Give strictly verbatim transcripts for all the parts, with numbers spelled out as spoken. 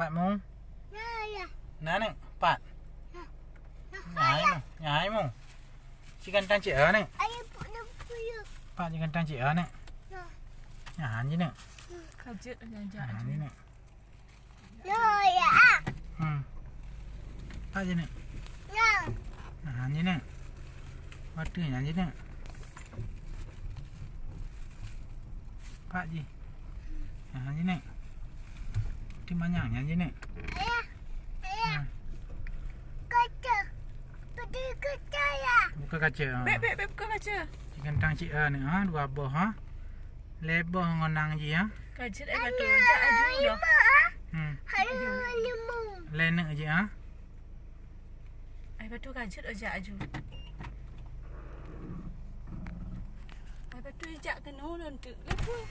Pat mu? Na, ya. Na, ni. Pat. Na. Na, hai mu. Na, hai mu. Ci gantang cik, ah, ni. Ayo, puk, puk, puk. Pat ci gantang cik, ah, ni. Na. Na, han ji, ni. Ka jeuet nyan jak. Na, han ji, ni. Yo, ya. Hmm. Pat ji, ni. Na. Na, han ji, ni. Watèe nyan ji, ni. Pat ji. Na, han ji, ni. Di manyang nyan ji, ni. Ayah, ayah. Hmm. Kaca. Putih kaca, ya. Buka kaca, ha. Bek, bek, bek, buka kaca. Ci gantang cik, ha, ni, ha, dua boh, ha. Lhèe boh ngon nang ji, ha. Ka jeuet, eh, Batu. Jak aju dah. Lima, ah. Hmm. Hana lima. Lhèe neuk ji, ha. Ai Batu ka jeuet jak aju. Ai Batu jak keunoe lôn teuk. Leupeu.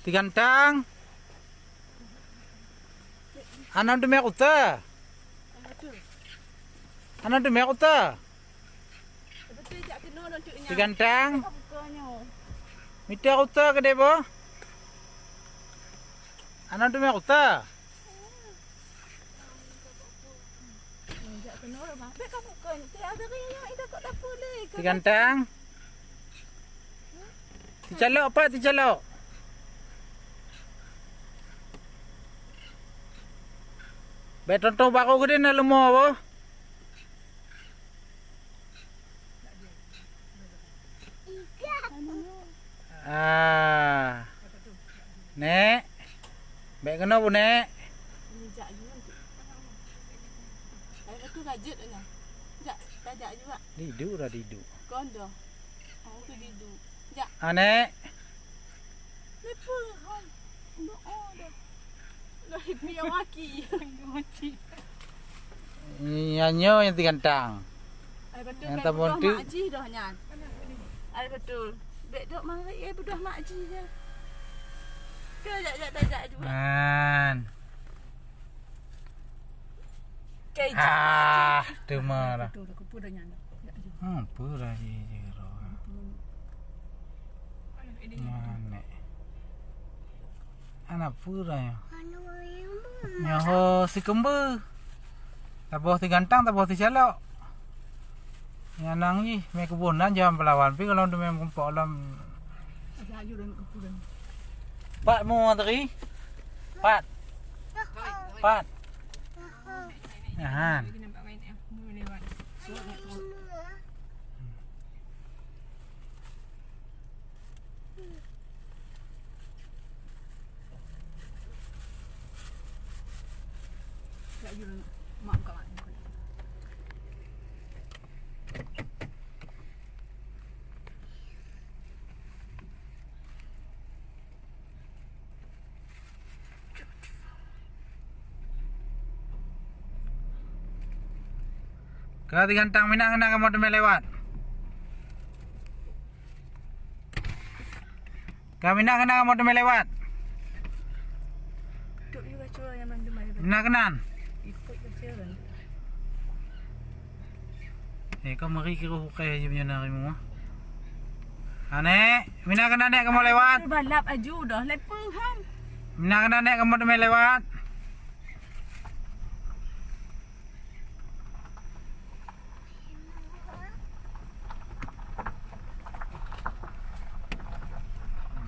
Ti gantang. Aneuk teumèe kuta. Aneuk teumèe kuta. Ti gantang. Mita kuta keudéh boh. Aneuk teumèe kuta. Ti gantang. Ti calok, Pak, ti calok. Bèk tueng-tueng barô geude na leumo boh. Ah. Nek. Bèk keunoe bu, Nek. Didu dah, didu. Kon dah. Oh, tu didu. Jak. Ah, Nek. Lepas, hai. Doa dah. Dah piye maki. Maki. Nyan nyoe nyang ti gantang. Ai Batu, nyang bèk tabon budoh tu. Mak jih dah nyan. Ai Batu. Bèk dok mari, eh, budoh mak jih dah. Ke jak, jak, jak, jak juga. Man. Kei. Ah, teuma lah. Betul, aku pun dah nyana. Ya, ya. Hmm, pura ji, ji, ro. Mana ini? Mana? Anak pura ya. Anu, ibu. Nyoho si kembe. Taboh ti gantang, taboh ti calok. Nyan nang jih, mé kebun nan jalan pelawan, pi kalau tu mé kumpok lam. Ada ayu dan kupu dan. Pat mu tadi? Pat. Pat. Nah. Ka ti gantang, mina keunan kamoe teumé lewat. Ka mina keunan kamoe teumé lewat. Mina keunan. Eh, kau meri kira bukai aja punya nari mu. Anek, mina keunan nek kamoe lewat. Balap aju dah, lepeu ham. Mina keunan nek kamoe teumé lewat.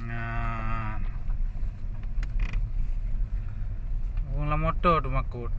Nyan. Ureueng lam moto teumakot.